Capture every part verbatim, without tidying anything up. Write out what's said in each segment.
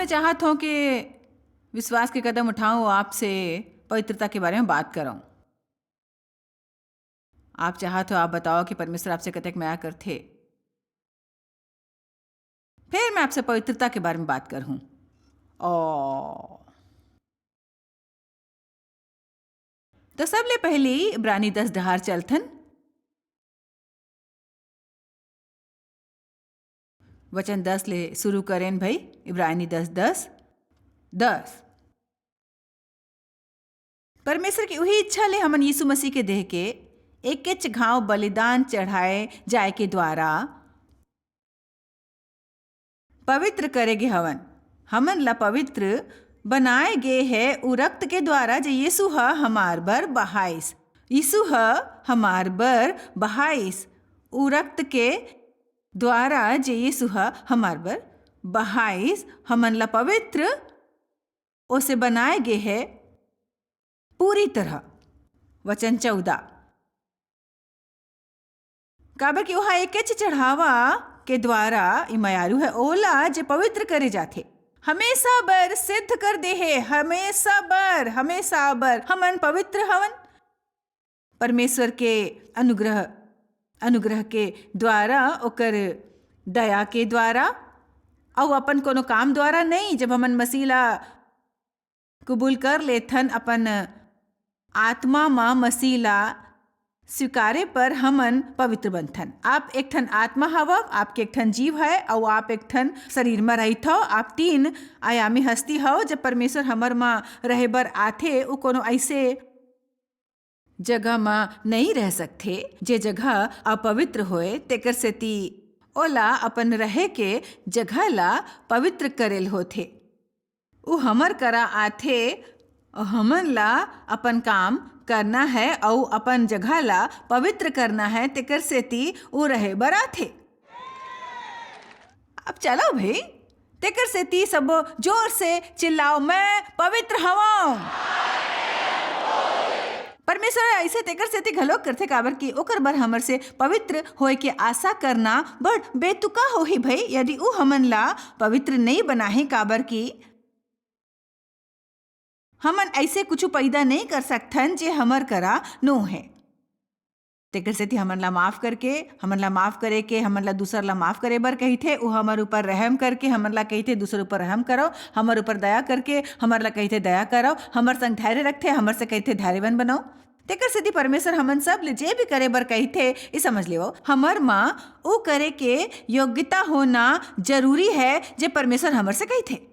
मैं चाहत हूँ कि विश्वास के कदम उठाऊं, आपसे पवित्रता के बारे में बात करूं। आप चाहत हो, आप बताओ कि परमेश्वर आपसे कतेक मया करथे। फिर मैं आपसे पवित्रता के बारे में बात करहूं। ओ, तो सबले पहली इब्रानी दस डहार चलथन। वचन दस ले शुरू करेन भाई, इब्रानी दस, दस, दस। परमेश्वर की उही इच्छा ले हमन यीशु मसीह के देह के एकेच घाव बलिदान चढ़ाए जाए के द्वारा पवित्र करे गे हवन। हमन ला पवित्र बनाए गे हे उ रक्त के द्वारा, जे यीशु ह हमार बर बहाइस। यीशु ह हमार बर बहाइस। उ रक्त के द्वारा, जे यीशु ह हमार बर बहाइस, हमन ला पवित्र ओसे बनाए गे हे पूरी तरह। वचन चौदह, काबर कि ओहा एकेच चढ़ावा के द्वारा, ई मयारू हे, ओला जे पवित्र करे जाथे, हमेशा बर सिद्ध कर दे हे, हमेशा बर, हमेशा बर हमन पवित्र हवन। परमेश्वर के अनुग्रह, अनुग्रह के द्वारा, ओकर दया के द्वारा, अउ अपन कोनो काम द्वारा नहीं। जब हमन मसीह ला कबूल कर लेथन, अपन आत्मा म मसीह ला स्वीकारे पर हमन पवित्र बनथन। आप एक ठन आत्मा हवव, आपके एक ठन जीव है, अउ आप एक ठन शरीर म रहिथव। आप तीन आयामी हस्ती हव। जब परमेश्वर हमर म रहे बर आथे, उ कोनो ऐसे जगह म नइ रह सकथे, जे जगह अपवित्र होय, तेकर सेती ओला अपन रहे के जगह ला पवित्र करेल होथे। उ हमर करा आथे, अउ हमन ला अपन काम करना है अउ अपन जगह ला पवित्र करना है, तेकर सेती उ रहे बर आथे। अब चलो भाई, तेकर सेती सबो जोर से चिल्लाओ, "मैं पवित्र हवं।" परमेश्वर ऐसे तेकर सेती घलो करथे, काबर कि ओकर बर हमर से पवित्र होए के आशा करना बड़ बेतुका होही भाई, यदि उ हमन ला पवित्र नइ बनाही, काबर कि हमन ऐसे कुछु पैदा नइ कर सकथन, जे हमर करा नो हे। तेकर सेती हमन ला माफ करके, हमन ला माफ करे के, हमन ला दूसर ला माफ करे बर कहिथे। उ हमर ऊपर रहम करके हमन ला कहिथे, "दूसर ऊपर रहम करव।" हमर ऊपर दया करके हमर ला कहिथे, "दया करव।" हमर संग धैर्य रखथे, हमर से कहिथे, "धैर्यवान बनव।" तेकर सेती परमेश्वर हमन सब ले जे भी करे बर कहिथे, ई समझ लेवो, हमर म उ करे के योग्यता होना जरूरी है, जे परमेश्वर हमर से कहिथे।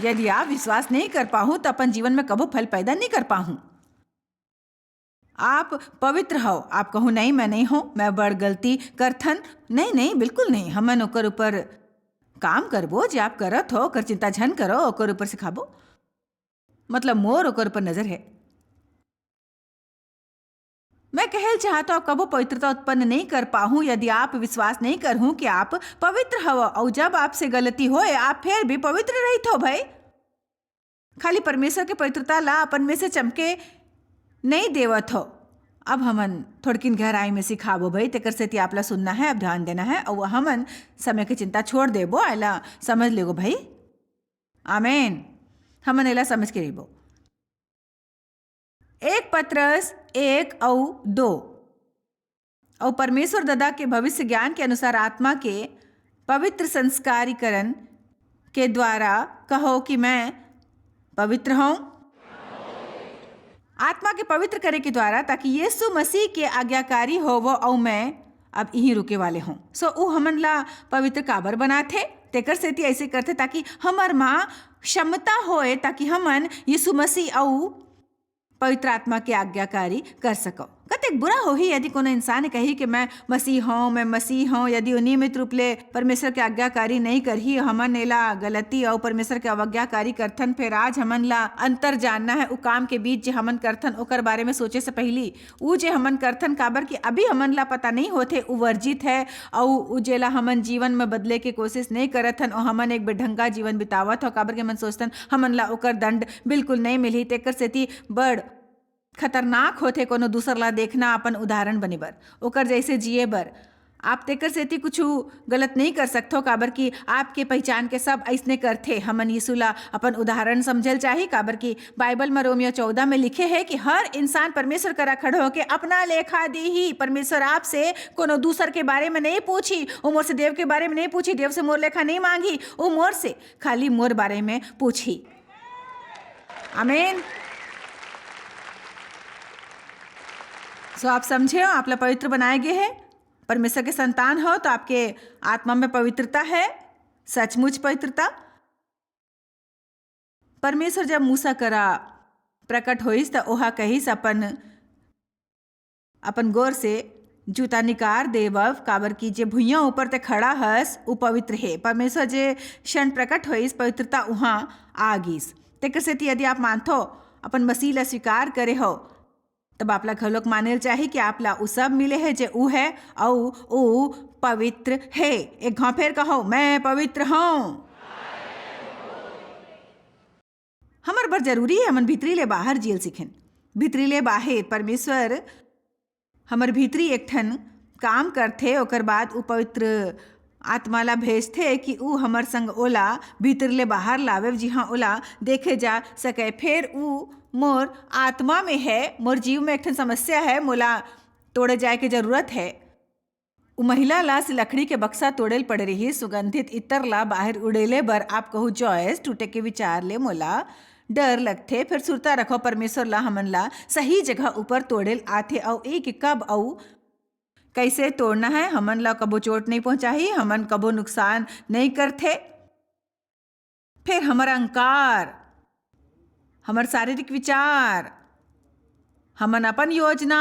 यदि आप विश्वास नहीं कर पाहू, तो अपन जीवन में कभो फल पैदा नहीं कर पाहू। आप पवित्र हव, आप कहू, "नहीं, मैं नहीं हूं, मैं बड़ गलती करथन।" नहीं, नहीं, बिल्कुल नहीं। हमन ओकर ऊपर काम करबो, जे आप करत हो, ओकर चिंता झन करो, ओकर ऊपर सिखाबो। मतलब, मोर ओकर ऊपर नजर है। मैं कहल चाहत हूं, कभो पवित्रता उत्पन्न नहीं कर पाहू, यदि आप विश्वास नहीं करहू कि आप पवित्र हव, अउ जब आपसे गलती होए, आप फिर भी पवित्र रहित हो भाई। खाली परमेश्वर के पवित्रता ला अपन में से चमके नहीं देवत हो। अब हमन थोड़किन गहराई में सिखाबो भाई, तेकर सेती आप ला सुनना है, अब ध्यान देना है, अउ हमन समय के चिंता छोड़ देबो, आला समझ लेगो भाई। आमेन। हमन एला समझ के रहिबो। एक पतरस एक अउ दो, अउ परमेश्वर ददा के भविष्य ज्ञान के अनुसार आत्मा के पवित्र संस्कारीकरण के द्वारा कहो कि मैं पवित्र हूं। आत्मा के पवित्र करे के द्वारा, ताकि यीशु मसीह के आज्ञाकारी होवो अउ मैं अब इहीं रुके वाले हूं। So, उ हमन ला पवित्र काबर बनाथे? तेकर सेती ऐसे करथे, ताकि हमर मा क्षमता होए, ताकि हमन यीशु मसीह अउ पवित्र आत्मा के आज्ञाकारी कर सको। कतेक बुरा होही यदि कोनो इंसान कही कि मैं मसीह हूं, मैं मसीह हूं, यदि वो नियमित रूप ले परमेश्वर के आज्ञाकारी नहीं करही, हमन एला गलती अउ परमेश्वर के अवज्ञाकारी करथन। फिर आज हमन ला अंतर जानना है, उ काम के बीच जे हमन करथन, ओकर बारे में सोचे से पहली उ जे हमन करथन, काबर कि अभी हमन ला पता नहीं होथे, उ वर्जित है, अउ उ जेला हमन जीवन में बदले के कोशिश नहीं करत हन, अउ हमन एक बेढंगा जीवन बितावत हो, काबर कि हमन सोचथन, हमन ला ओकर दंड बिल्कुल नहीं मिलही। तेकर सेती बड़ खतरनाक होथे कोनो दूसर ला देखना अपन उदाहरण बने बर, ओकर जैसे जिए बर। आप तेकर सेती कुछु गलत नहीं कर सकथो, काबर कि आपके पहचान के सब अइसने करथे। हमन यीशु ला अपन उदाहरण समझल चाही, काबर कि बाइबल म रोमियो चौदह में लिखे हे कि हर इंसान परमेश्वर करा खड़े होके अपना लेखा दीही। परमेश्वर आपसे कोनो दूसर के बारे में नहीं पूछी, वो मोर से देव के बारे में नहीं पूछी, देव से मोर लेखा नहीं मांगी, वो मोर से खाली मोर बारे में पूछी। आमीन। So आप समझे हो, आप ला पवित्र बनाए गए है, परमेश्वर के संतान हो, तो आपके आत्मा में पवित्रता है, सचमुच पवित्रता। परमेश्वर जब मूसा करा प्रकट होइस, त ओहा कहिस, अपन, अपन गोर से जूता निकार देवव, काबर कि जे भुइयां ऊपर ते खड़ा हस, उ पवित्र हे। परमेश्वर जे क्षण प्रकट होइस, पवित्रता उहां आ गिस। तेकर सेती यदि आप मानथो, अपन मसीह ला स्वीकार करे हो, तब आप ला घलोक माने ल चाही कि आप ला उ सब मिले हे जे उ हे, अउ उ पवित्र हे। एक घाव फेर कहो, "मैं पवित्र हूं।" हमर बर जरूरी हे, हमन भीतरी ले बाहर जियल सीखेन। भीतरी ले बाहर परमेश्वर हमर भीतरी एक ठन काम करथे, ओकर बाद उ पवित्र आत्मा ला भेजथे कि उ हमर संग ओला भीतर ले बाहर लावे, जिहां ओला देखे जा सके। फेर उ मोर आत्मा में है, मोर जीव में एक ठन समस्या है, मोला तोड़े जाए के जरूरत है। उ महिला ला से लकड़ी के बक्सा तोड़े ल पड़े रहिस, सुगंधित इत्र ला बाहर उड़ेले बर। आप कहू, "जॉयस, टूटे के विचार ले मोला डर लगथे।" फिर सुरता रखो, परमेश्वर ला हमन ला सही जगह ऊपर तोड़े ल आथे, अउ एक कब अउ कैसे तोड़ना है, हमन ला कबो चोट नहीं पहुंचाही, हमन कबो नुकसान नहीं करथे। फिर हमर अहंकार, हमर शारीरिक विचार, हमन अपन योजना,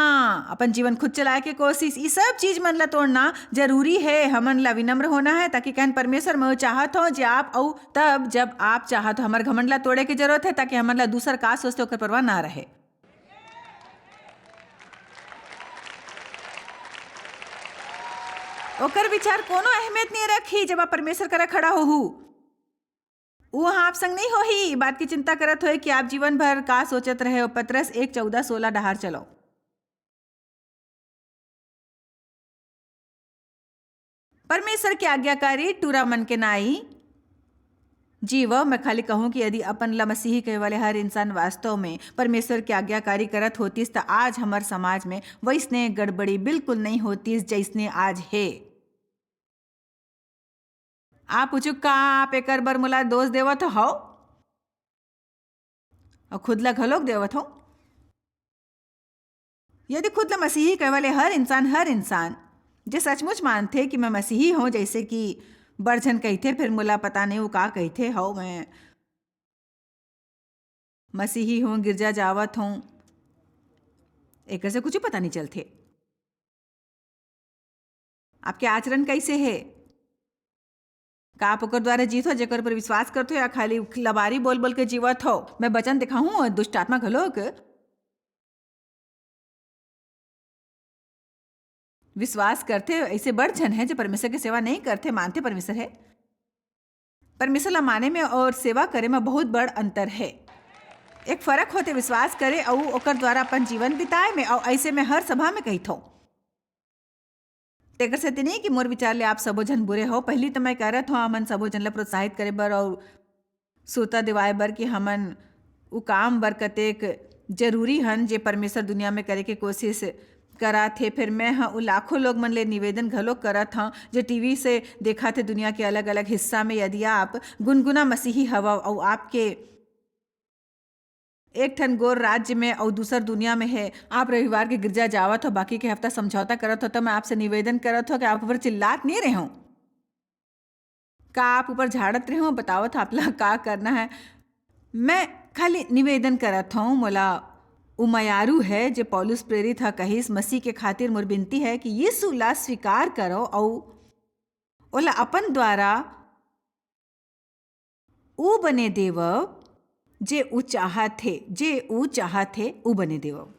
अपन जीवन खुद चलाए के कोशिश, ई सब चीज मन ला तोड़ना जरूरी है। हमन ला विनम्र होना है, ताकि कहन परमेश्वर, मैं चाहत हूँ जे आप अउ तब जब आप चाहत हो। हमर घमंड ला तोड़े के जरूरत है, ताकि हमन ला दूसर का सोचते ओकर परवाह ना रहे। ओकर विचार कोनो अहमियत नहीं रखी जब आप परमेश्वर करा खड़ा होहू। वो आप संग नहीं होही। बात की चिंता करत होए कि आप जीवन भर का सोचत रहे हो। पतरस एक चौदह सोलह डहार चलो। परमेश्वर के आज्ञाकारी टूरा मन के नाई जीवो। मैं खाली कहूं कि यदि अपन ला मसीही कहे वाले हर इंसान वास्तव में परमेश्वर के आज्ञाकारी करत होतिस, त आज हमर समाज में वैसने गड़बड़ी बिल्कुल नहीं होतिस, जैसने आज हे। आप पूछू, "का आप एकर बर मोला दोष देवत हव?" अउ खुद ला घलोक देवत हव। यदि खुद ला मसीही कहे वाले हर इंसान, हर इंसान जे सचमुच मानथे कि मैं मसीही हूँ, जैसे कि बड़ झन कहिथे, फिर मोला पता नहीं वो का कहिथे, "हव, मैं मसीही हूँ, गिरजा जावत हूँ," एकर से कुछ पता नहीं चलथे। आपके आचरण कैसे हे? का आप ओकर द्वारा जीत हो, जेकर पर विश्वास करत हो, या खाली लबारी बोल बोल के जीवत हो? मैं वचन दिखाऊं, दुष्ट आत्मा घलोक विश्वास करथे। ऐसे बड़ झन है जो परमेश्वर के सेवा नहीं करथे, मानथे परमेश्वर है। परमेश्वर ला माने में और सेवा करे में बहुत बड़ अंतर है। एक फर्क होथे विश्वास करे अउ ओकर द्वारा अपन जीवन बिताए में, अउ ऐसे में हर सभा में कहिथो। तेकर सेती नहीं कि मोर विचार ले आप सबो झन बुरे हो। पहली तो मैं करत हूँ हमन सबो झन ला प्रोत्साहित करे बर और सुरता दिवाए बर कि हमन उ काम बर कतेक जरूरी हन, जे परमेश्वर दुनिया में करे के कोशिश करत हे। फिर मैं ह उ लाखों लोग मन ले निवेदन घलो करत हूँ, जे टीवी से देखत हे दुनिया के अलग-अलग हिस्सा में। यदि आप गुनगुना मसीही हवव अउ आपके एक ठन गोर राज्य में अउ दूसर दुनिया में हे, आप रविवार के गिरजा जावत हो, बाकी के हफ्ता समझौता करत हो, तो मैं आपसे निवेदन करत हो कि आप ऊपर चिल्लात नहीं रहो। का आप ऊपर झाड़त रहो? बतावत हो आप ला का करना है। मैं खाली निवेदन करत हूँ, मोला उ मयारू है जे पौलुस प्रेरित ह कहिस, "मसीह के खातिर मोर बिनती है कि यीशु ला स्वीकार करो अउ ओला अपन द्वारा उ बने देवव, जे उ चाहत हे, जे उ चाहत हे, उ बने देवव।"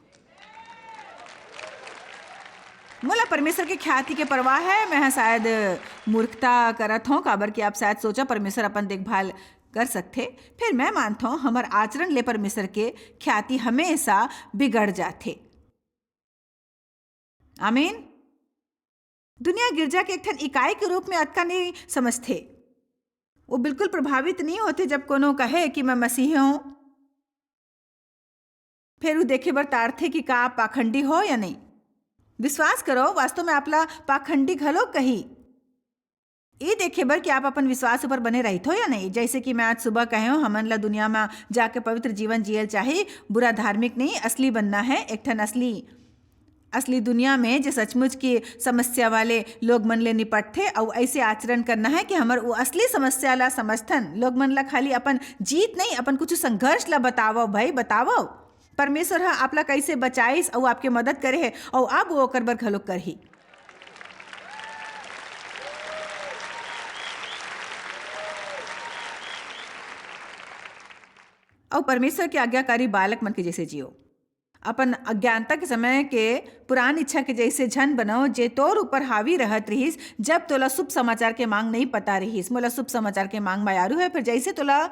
मोला परमेश्वर के ख्याति के परवाह है। मैं ह शायद मूर्खता करत हूँ, काबर कि आप शायद सोचा परमेश्वर अपन देखभाल कर सकथे, फेर मैं मानथौं हमर आचरण ले परमेसर के ख्याति हमेसा बिगड़ जाथे। आमीन। दुनिया गिरजा के एक ठन इकाई के रूप में अतका नइ समझथे। वो बिल्कुल प्रभावित नइ होथे जब कोनो कहे कि मैं मसीही हौं। फेर वो देखे बर तारथे कि का आप पाखंडी हो या नइ। विश्वास करो, वास्तव में आपला पाखंडी घलो कही। ये देखे बर कि आप अपन विश्वास ऊपर बने रहिथो या नइ। जइसे कि मैं आज सुबह कहे हौं, हमन ला दुनिया में जाके पवित्र जीवन जियल चाही, बुरा धार्मिक नइ, असली बनना है, एक ठन असली, असली दुनिया में जे सचमुच की समस्या वाले लोग मन ले निपटथे, अउ ऐसे आचरण करना है कि हमर वो असली समस्या ला समझथन। लोग मन ला खाली अपन जीत नइ, अपन कुछ संघर्ष ला बतावव भाई, बतावव। परमेसर ह आपला कइसे बचाइस अउ आपके मदद करे हे, अउ अब वो ओकर बर घलो करही। अउ परमेसर के आज्ञाकारी बालक मन के जइसे जियो। अपन अज्ञानता के समय के पुरान इच्छा के जइसे झन बनव, जे तोर ऊपर हावी रहत रिहिस, जब तोला शुभ समाचार के मांग नइ पता रिहिस। मोला शुभ समाचार के मांग मयारू है, फेर जइसे तोला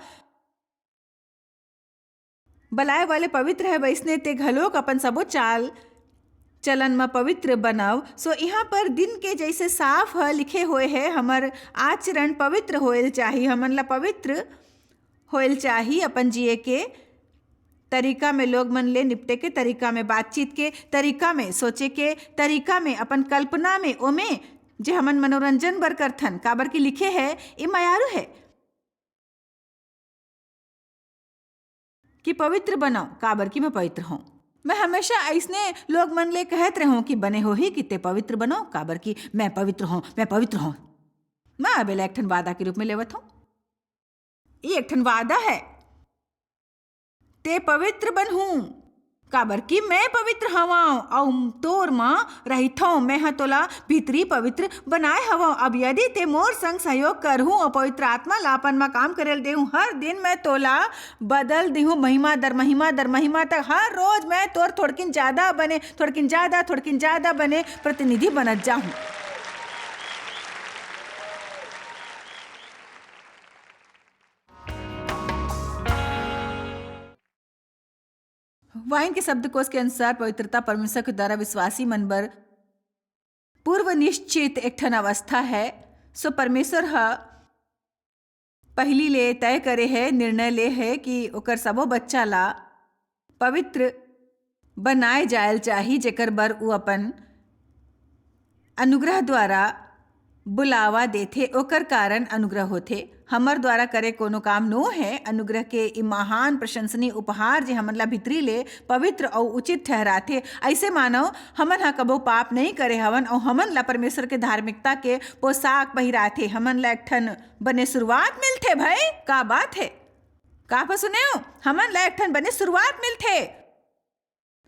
बलाए वाले पवित्र है, वइसने ते घलोक अपन सबो चाल चलन म पवित्र बनव। So, इहाँ पर दिन के जइसे साफ ह लिखे होए हे, हमर आचरण पवित्र होएल चाही, हमन ला पवित्र होएल चाही अपन जिए के तरीका में, लोग मन ले निपटे के तरीका में, बातचीत के तरीका में, सोचे के तरीका में, अपन कल्पना में, ओमे जे हमन मनोरंजन बर करथन, काबर कि लिखे हे, ए मयारू हे कि पवित्र बनव, काबर कि मैं पवित्र हौं। मैं हमेसा अइसने लोग मन ले कहत रहूं कि बने होही कि ते पवित्र बनव, काबर कि मैं पवित्र हौं, मैं पवित्र हौं। मैं अब एला एक ठन वादा के रूप में लेवत हौं। ये एक ठन वादा है। ते पवित्र बनहूं, काबर कि मैं पवित्र हवंव, अऊ तोर म रहिथंव, मैं ह तोला भीतरी पवित्र बनाए हवंव। अब यदि ते मोर संग सहयोग करहूं अऊ पवित्र आत्मा ला अपन म काम करे ल देहूं, हर दिन मैं तोला बदल देहूं, महिमा दर महिमा दर महिमा तक। हर रोज मैं तोर थोड़किन ज्यादा बने, थोड़किन ज्यादा, थोड़किन ज्यादा बने प्रतिनिधि बनत जाहूं। वाइन के शब्दकोश के अनुसार पवित्रता परमेश्वर के द्वारा विश्वासी मन बर पूर्व निश्चित एक ठन अवस्था है। So परमेश्वर ह पहिली ले तय करे है, निर्णय ले है कि ओकर सबो बच्चा ला पवित्र बनाए जायल चाही, जेकर बर ऊ अपन अनुग्रह द्वारा बुलावा देथे, ओकर कारण अनुग्रह होथे। हमर द्वारा करे कोनो काम नो है, अनुग्रह के ई महान प्रशंसनीय उपहार, जे हमन ला भीतरी ले पवित्र अउ उचित ठहराथे। अइसे मानव हमन ह कबो पाप नइ करे हवन अउ हमन ला परमेश्वर के धार्मिकता के पोशाक पहिराथे। हमन ला एक ठन बने शुरुआत मिलथे। भाई, का बात है? का आप सुने हो? हमन ला एक ठन बने शुरुआत मिलथे।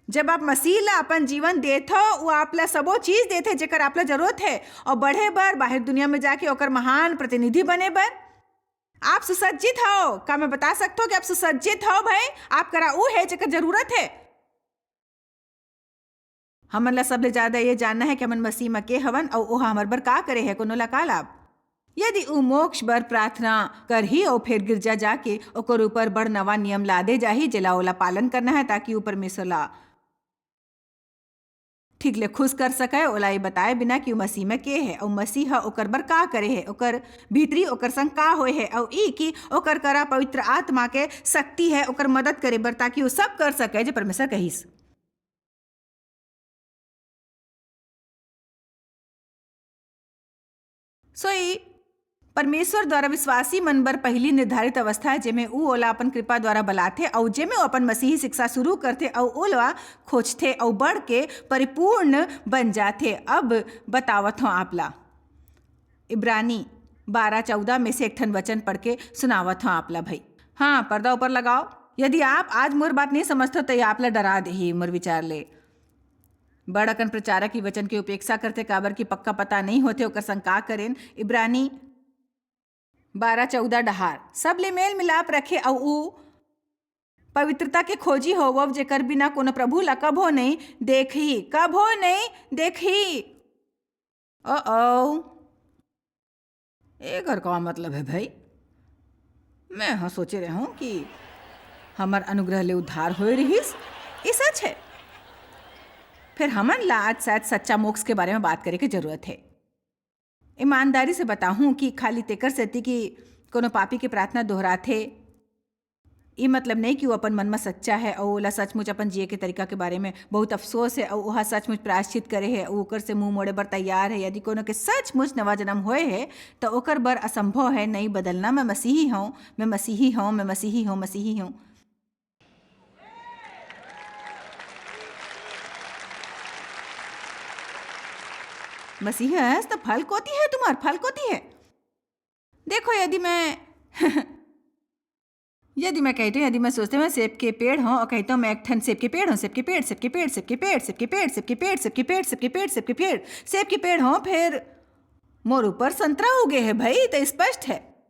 जब आप मसीह ला अपन जीवन देथव, वो आप ला सबो चीज देथे, जेकर आप ला जरूरत है, और बढ़े बर, बाहर दुनिया में जाके ओकर महान प्रतिनिधि बने बर। आप सुसज्जित हो? का मैं बता सकथव कि आप सुसज्जित हो भाई? आप करा ऊ है जेकर जरूरत है। हमन ला सबले ज्यादा ये जानना है कि हमन मसीह म के हवन, अउ ओहा हमर बर का करे है, कोनो ला का लाभ? यदि ऊ मोक्ष बर प्रार्थना करही अउ फेर गिरजा जाके ओकर ऊपर बड़ नवा नियम लादे जाही, जेला ओला पालन करना है, ताकि ऊ परमेश्वर ला ठीक ले खुश कर सकय, ओला ये बताए बिना कि ऊ मसीह में के है अउ मसीह ह ओकर बर का करे है, ओकर भीतरी ओकर संग का होए है, अउ ई कि ओकर करा पवित्र आत्मा के शक्ति है ओकर मदद करे बर, ताकि ऊ सब कर सकय जे परमेश्वर कहिस। So ई परमेश्वर द्वारा विश्वासी मन बर पहिली निर्धारित अवस्था है, जेमे ऊ ओला अपन कृपा द्वारा बलाथे अउ जेमे ऊ अपन मसीही शिक्षा शुरू करथे अउ ओला खोजथे अउ बढ़ के परिपूर्ण बन जाथे। अब बतावत हौं आप ला, इब्रानी बारह चौदह में से एक ठन वचन पढ़ के सुनावत हौं आप ला भाई। हाँ, पर्दा ऊपर लगाओ। यदि आप आज मोर बात नहीं समझते तो ये आप ला डरा देही मोर विचार ले। बड़ अकन प्रचारक ई वचन के उपेक्षा करथे, काबर कि पक्का पता नइ होथे ओकर संग का करेन। इब्रानी बारह चौदह डहार, "सबले मेल मिलाप रखे अउ ऊ पवित्रता के खोजी होवव, जेकर बिना कोनो प्रभु ला कभो नइ देखही, कभो नइ देखही।" ओ ओ, एकर का मतलब है भाई? मैं ह सोचे रहूं कि हमर अनुग्रह ले उद्धार होए रिहिस। ये सच है। फिर हमन ला आज शायद सच्चा मोक्ष के बारे में बात करे के जरूरत है। ईमानदारी से बताहूं कि खाली तेकर सेती कि कोनो पापी के प्रार्थना दोहराथे, ई मतलब नहीं कि वो अपन मन में सच्चा है और ओला सचमुच अपन जिए के तरीका के बारे में बहुत अफसोस है और ओहा सचमुच प्रायश्चित करे है और ओकर से मुंह मोड़े बर तैयार है। यदि कोनो के सचमुच नवा जन्म होए है, तो ओकर बर असंभव है नई बदलना। मैं मसीही हूँ, मैं मसीही हूँ, मैं मसीही हूँ, मसीही हूँ। मसीही है तो फल कोती है तुम्हार, फल कोती है। देखो, यदि मैं यदि मैं कहती हूँ, यदि मैं सोचती हूँ, मैं सेब के पेड़ हूँ और कहता हूँ, मैं एक ठन सेब के पेड़ हूँ, सेब के पेड़, सेब के पेड़, सेब के पेड़, सेब के पेड़, सेब के पेड़, सेब के पेड़, सेब के पेड़, सेब के पेड़, सेब के पेड़ हूँ, फिर मोर ऊपर संतरा उगे है भाई, तो स्पष्ट है।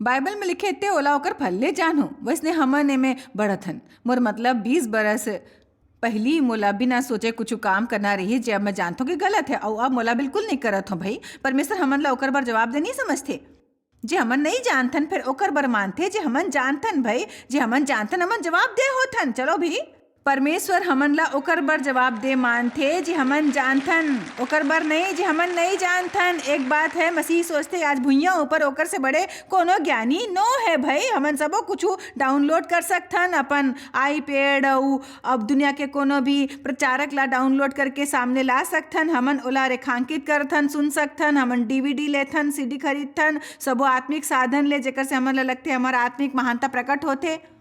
बाइबल में लिखे, "ते ओला ओकर फल ले जानहू।" वैसने हमन एमे बढ़त हन। मोर मतलब, बीस बरस पहिली मोला बिना सोचे कुछ काम करना रही, जे अब मैं जानथों कि गलत है, अउ अब मोला बिल्कुल नहीं करत हो भाई। परमेश्वर हमन ला ओकर बर जवाब दे नहीं समझथे। जे हमन नहीं जानथन, फिर ओकर बर मानथे, जे हमन जानथन भाई, जे हमन जानथन, हमन जवाब दे होथन। चलो भी, परमेश्वर हमन ला ओकर बर जवाब दे मानथे, जे हमन जानथन, ओकर बर नहीं, जे हमन नहीं जानथन। एक बात है, मसीह सोचथे, आज भुइयां ऊपर ओकर से बड़े कोनो ज्ञानी नो है भाई। हमन सबो कुछ डाउनलोड कर सकथन, अपन iPad अउ अब दुनिया के कोनो भी प्रचारक ला डाउनलोड करके सामने ला सकथन। हमन ओला रेखांकित करथन, सुन सकथन, हमन DVD लेथन, CD खरीदथन, सबो आत्मिक साधन ले, जेकर से हमन ला लगथे, हमर आत्मिक महानता प्रकट होथे।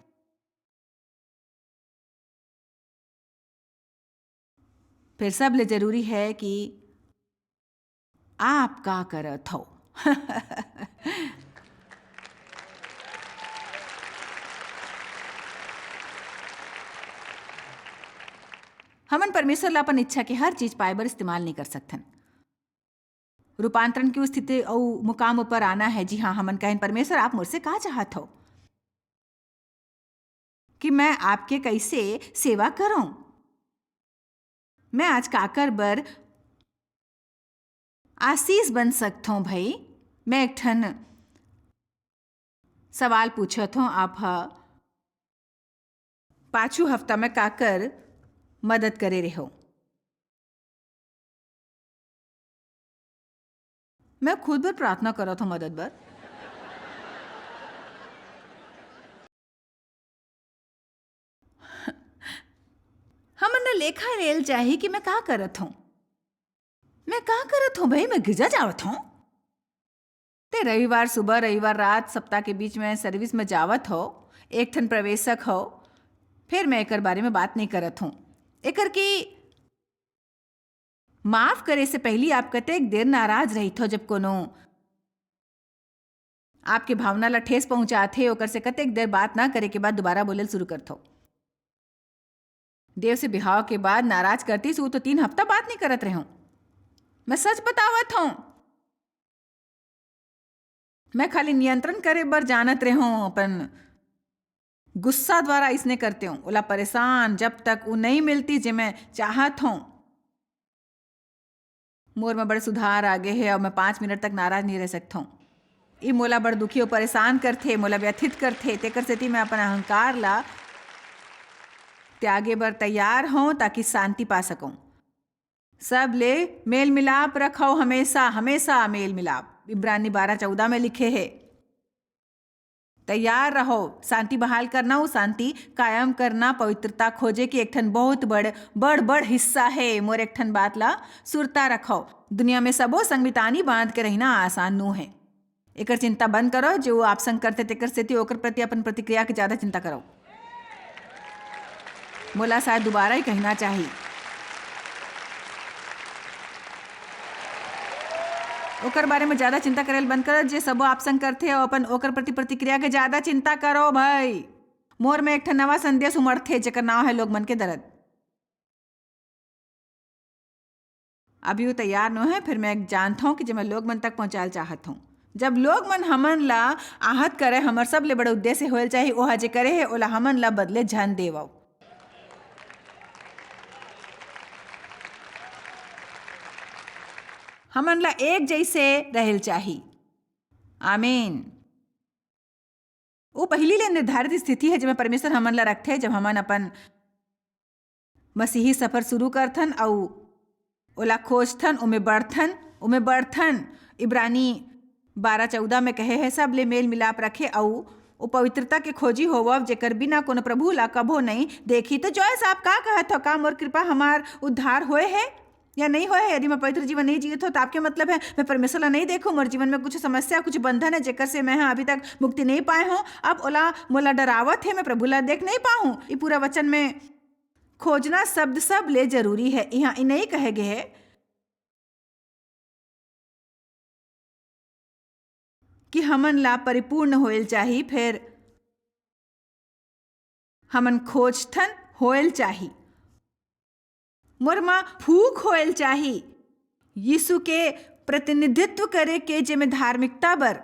फिर सबले जरूरी है कि आप का करत हो। हमन परमेश्वर ला अपन इच्छा के हर चीज पाए बर इस्तेमाल नहीं कर सकथन। रूपांतरण की स्थिति अउ मुकाम ऊपर आना है। जी हाँ, हमन कहेन, "परमेश्वर, आप मोर से का चाहत हो कि मैं आपके कैसे सेवा करूं? मैं आज काकर बर आशीष बन सकथों भाई?" मैं एक ठन सवाल पूछत हूँ, आप ह पाछू हफ्ता में काकर मदद करे रहो? मैं खुद बर प्रार्थना करत हूँ मदद बर। हमन ला लेखा लेल चाही कि मैं का करत हूँ। मैं का करत हूँ भाई, मैं गिरजा जावत हूँ। ते रविवार सुबह, रविवार रात, सप्ताह के बीच में सर्विस में जावत हो, एक ठन प्रवेशक हो, फिर मैं एकर बारे में बात नहीं करत हूँ। एकर की माफ करे से पहली आप कतेक देर नाराज रहित हो, जब कोनो आपके भावना ला ठेस पहुंचाथे, ओकर से कतेक देर बात ना करे के बाद दोबारा बोले शुरू करथो। देव से बिहाव के बाद नाराज करतीस, वो तो तीन हफ्ता बात नहीं करत रहे। मैं सच बतावत हूँ, मैं खाली नियंत्रण करे बर जानत रहे हूँ, अपन गुस्सा द्वारा इसने करते हूँ। ओला परेशान, जब तक वो नहीं मिलती जे मैं चाहत हूँ। मोर में बड़ सुधार आ गे हे, अउ मैं पाँच मिनट तक नाराज नहीं रह सकत हूँ। ई मोला बड़ दुखी अउ परेशान करथे, मोला व्यथित करथे। तेकर सेती मैं अपन अहंकार ला त्यागे बर तैयार हूँ, ताकि शांति पा सकूँ। सब ले मेल मिलाप रखो, हमेशा, हमेशा मेल मिलाप। इब्रानी बारह चौदह में लिखे हे, "तैयार रहो।" शांति बहाल करना, वो शांति कायम करना, पवित्रता खोजे के एक ठन बहुत बड़, बड़, बड़ हिस्सा हे। मोर एक ठन बात ला सुरता रखो, दुनिया में सबो संग मितानी बांध के रहिना आसान नो हे। एकर चिंता बंद करो, जो आप संग करथे तेकर सेती ओकर प्रति अपन प्रतिक्रिया के ज्यादा चिंता करो। मोला शायद दोबारा ही कहना चाही, ओकर बारे में ज्यादा चिंता करे ल बंद करो, जे सबो आप संग करथे, अउ अपन ओकर प्रति प्रतिक्रिया के ज्यादा चिंता करो भाई। मोर में एक ठन नवा संदेश उमड़थे, जेकर नाव है लोग मन के दर्द। अभी वो तैयार नो है, फिर मैं जानत हूँ कि जे मैं लोग मन तक पहुँचाए ल चाहत हूँ। जब लोग मन हमन ला आहत करे, हमर सबले बड़े उद्देश्य होए ल चाही, ओहा जे करे हे, ओला हमन ला बदले झन देवव। हमन ला एक जैसे रहे ल चाही। आमीन। वो पहिली ले निर्धारित स्थिति हे, जेमे परमेसर हमन ला रखथे, जब हमन अपन मसीही सफर शुरू करथन अउ ओला खोजथन, ओमे बढ़थन, ओमे बढ़थन। इब्रानी बारह चौदह में कहे हे, "सब ले मेल मिलाप रखे अउ ओ पवित्रता के खोजी होवव, जेकर बिना कोनो प्रभु ला कभो नइं देखी।" तो जॉयस, आप का कहत हो? का मोर कृपा, हमार उद्धार होए हे या नइं होए हे? यदि मैं पवित्र जीवन नइं जीत हो, तो आपके मतलब हे, मैं परमेसर ला नइं देखूं, मोर जीवन में कुछ समस्या, कुछ बंधन हे, जेकर से मैं ह अभी तक मुक्ति नइं पाए हों। अब ओला, मोला डरावत हे, मैं प्रभु ला देख नइं पाहूं। ई पूरा वचन में खोजना शब्द सब ले जरूरी हे। इहां ई नइं कहे गे हे कि हमन ला परिपूर्ण होएल चाही, फेर हमन खोजथन होएल चाही। मोर म भूख होएल चाही यीशु के प्रतिनिधित्व करे के, जेमे धार्मिकता बर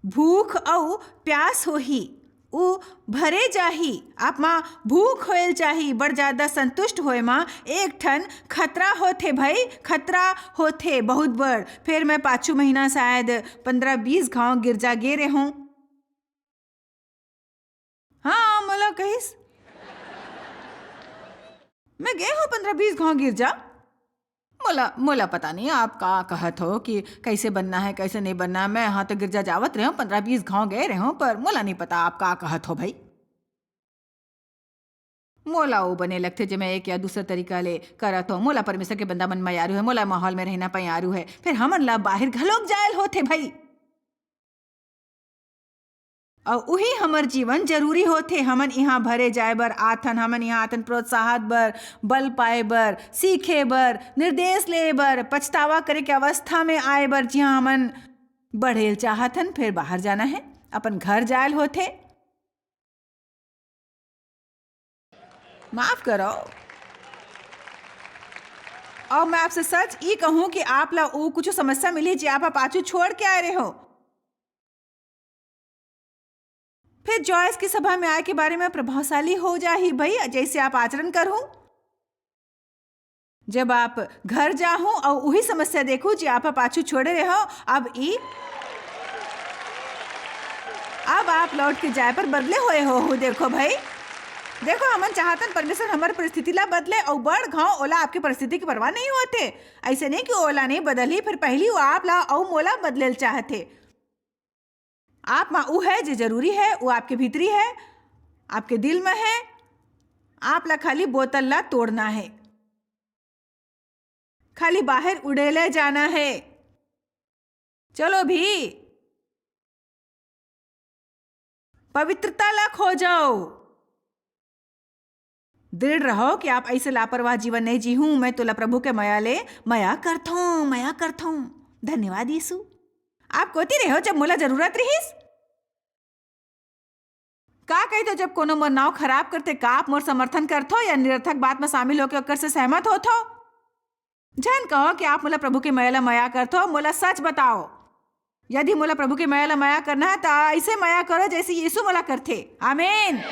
भूख अउ प्यास होही, ऊ भरे जाही। आप म भूख होएल चाही। बड़ ज्यादा संतुष्ट होए म एक ठन खतरा होथे भई, खतरा होथे बहुत बड़। फेर मैं पाछू महीना शायद पन्द्रह बीस घांव गिरजा गे रेहों। हाँ, मोला कहिस, मैं गे हों पन्द्रह बीस घांव गिरजा। मोला, मोला पता नइं आप का कहत हो कि कइसे बनना हे, कइसे नइं बनना हे। मैं ह तो गिरजा जावत रेहों, पन्द्रह बीस घांव गे रेहों, पर मोला नइं पता आप का कहत हो भई। मोला वो बने लगथे, जे मैं एक या दूसर तरीका ले करत हों। मोला परमेसर के बंदा मन मयारू हे, मोला माहौल में रहना पयारू हे। फेर हमन ला बाहिर घलोक जाएल होथे भई। अउ उही हमर जीवन जरूरी होथे। हमन इहां भरे जाए बर आथन, हमन इहां आथन प्रोत्साहत बर, बल पाए बर, सीखे बर, निर्देश ले बर, पछतावा करे के अवस्था में आए बर, जिहां हमन बढ़ेल चाहथन, फेर बाहर जाना हे, अपन घर जाएल होथे। माफ करो। अउ मैं आपसे सच ई कहूं कि आप ला ऊ कुछ समस्या मिली, जे आप पाछू छोड़ के आए रेहो। फेर जॉयस की सभा में आए के बारे में प्रभावशाली हो जाही भई, जइसे आप आचरण करहू। जब आप घर जाहू अउ उही समस्या देखू, जे आप पाछू छोड़े रेहो, अब ई, अब आप लौट के जाए पर बदले होए होहू। देखो भई, देखो, हमन चाहतन परमेसर हमर परिस्थिति ला बदले अउ बड़ घांव ओला। आपके परिस्थिति की परवाह नइं होथे। अइसे नइं कि ओला नइं बदलही, फेर पहिली वो आप ला अउ मोला बदलेल चाहथे। आप म ऊ हे जे जरूरी हे, ऊ आपके भीतरी हे, आपके दिल म हे। आप ला खाली बोतल ला तोड़ना हे, खाली बाहिर उड़ेले जाना हे। चलो भी, पवित्रता ला खोजो। दृढ़ रहो कि आप अइसे लापरवाह जीवन नइं जीहू। मैं तोला प्रभु के मया ले मया करथों, मया करथों। धन्यवाद यीशु। आप कोती रेहो जब मोला जरूरत रिहिस? का कहिथो जब कोनो मोर नांव खराब करथे, का आप मोर समर्थन करथो या निरर्थक बात म शामिल होके ओकर से सहमत होथो? झन कहो कि आप मोला प्रभु के मया ला मया करथो, मोला सच बताओ। यदि मोला प्रभु के मया ला मया करना हे, त अइसे मया करो, जइसे यीशु मोला करथे। आमीन।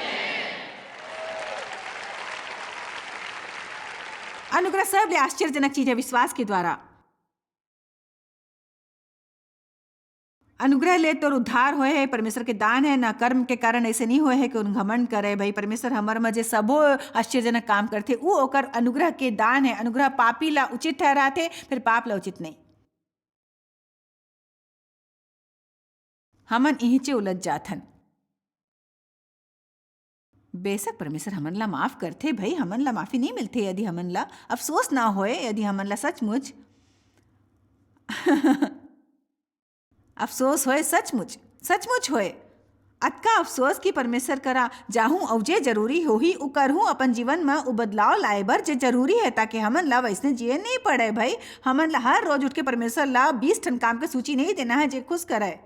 अनुग्रह सबले आश्चर्यजनक चीज हे विश्वास के द्वारा। अनुग्रह ले तोर उद्धार होए हे, परमेसर के दान हे, ना कर्म के कारण। अइसे नइं होए हे कि उन घमंड करे। भई, परमेसर हमर म जे सबो आश्चर्यजनक काम करथे, ऊ ओकर अनुग्रह के दान हे। अनुग्रह पापी ला उचित ठहराथे, फेर पाप ला उचित नइं। हमन इहिंचे उलझ जाथन। बेसक परमेसर हमन ला माफ करथे भई, हमन ला माफी नइं मिलथे यदि हमन ला अफसोस ना होए, यदि हमन ला सचमुच अफसोस होए, सचमुच, सचमुच होए। अतका अफसोस कि परमेसर करा जाहूं अउ जे जरूरी होही, ऊ करहूं अपन जीवन म, ऊ बदलाव लाए बर जे जरूरी हे, ताकि हमन ला वइसने जिए नइं पड़े भई। हमन ला हर रोज उठ के परमेसर ला बीस ठन काम के सूची नइं देना हे, जे खुस करय।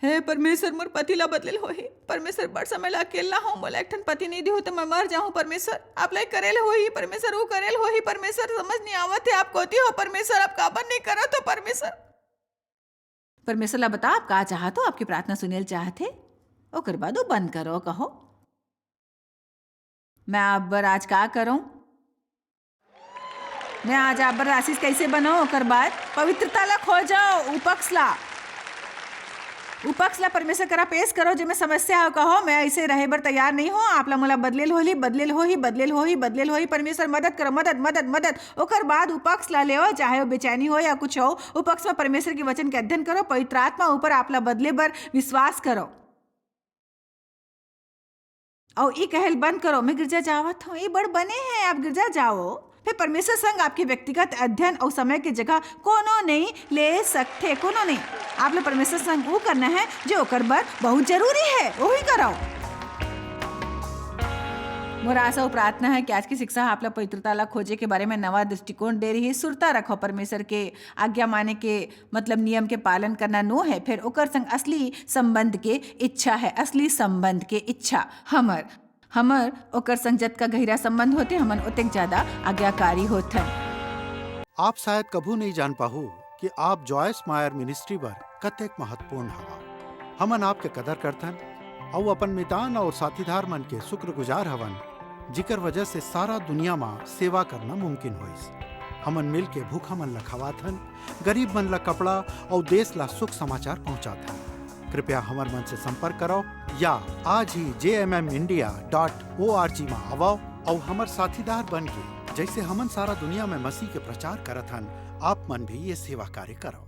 हे परमेसर, मोर पति ला बदलेल होही। परमेसर, बड़ समय ला अकेल्ला हों, मोला एक ठन पति नइं दिहू, त मैं मर जाहूं। परमेसर, आप ला करेल होही। परमेसर, ऊ करेल होही। परमेसर, समझ नइं आवत हे, आप कोती हो। परमेसर, आप काबर नइं करत हो? परमेसर, परमेसर ला बता, आप का चाहत हो? आपकी प्रार्थना सुनेल चाहत हे। ओकर बाद वो बंद करो, कहो, मैं आप बर आज का करूं? मैं आज आप बर आशीष कइसे बनाऊं? ओकर बाद पवित्रता ला खोजो, ऊ पक्ष ला। उ पक्ष ला परमेश्वर करा पेश करो, जेमे समस्या हो, कहो, "मैं ऐसे रहे बर तैयार नहीं हूँ, आप ला मोला बदलेल होही, बदलेल होही, बदलेल होही, बदलेल होही।" परमेश्वर, मदद करो, मदद, मदद, मदद। ओकर बाद उ पक्ष ला लेओ, चाहे वो बेचैनी हो या कुछ हो, उ पक्ष में परमेश्वर के वचन के अध्ययन करो, पवित्र आत्मा ऊपर आप ला बदले बर विश्वास करो। अउ ई कहल बंद करो, "मैं गिरजा जावत हूँ।" ये बड़ बने हैं, आप गिरजा जाओ, फिर परमेश्वर संग आपके व्यक्तिगत अध्ययन अउ समय के जगह कोनो नहीं ले सकथे, कोनो नहीं। आप ला परमेश्वर संग वो करना है जो ओकर बर बहुत जरूरी है, वही करो। मोर आशा अउ प्रार्थना है कि आज की शिक्षा आप ला पवित्रता ला खोजे के बारे में नवा दृष्टिकोण दे रही। सुरता रखो, परमेश्वर के आज्ञा माने के मतलब नियम के पालन करना नो है, फिर ओकर संग असली संबंध के इच्छा है, असली संबंध के इच्छा। हमर, हमर ओकर संग जतका गहिरा संबंध होथे, हमन ओतेक ज्यादा आज्ञाकारी होथन। आप शायद कभू नहीं जान पाहू कि आप जॉयस मायर मिनिस्ट्री बर कतेक महत्वपूर्ण हवा। हमन आपके कदर करथन अउ अपन मितान अउ साथीदार मन के शुक्रगुजार हवन, जिकर वजह से सारा दुनिया म सेवा करना मुमकिन होइस। हमन मिल के भूखा मन ला खवाथन, गरीब मन ला कपड़ा अउ देश ला सुख समाचार पहुंचाथन। कृपया हमर मन से संपर्क करो या आज ही जे M M India dot O R G म आवव अउ हमर साथीदार बन के, जैसे हमन सारा दुनिया में मसीह के प्रचार करत हन, आप मन भी ये सेवा कार्य करो।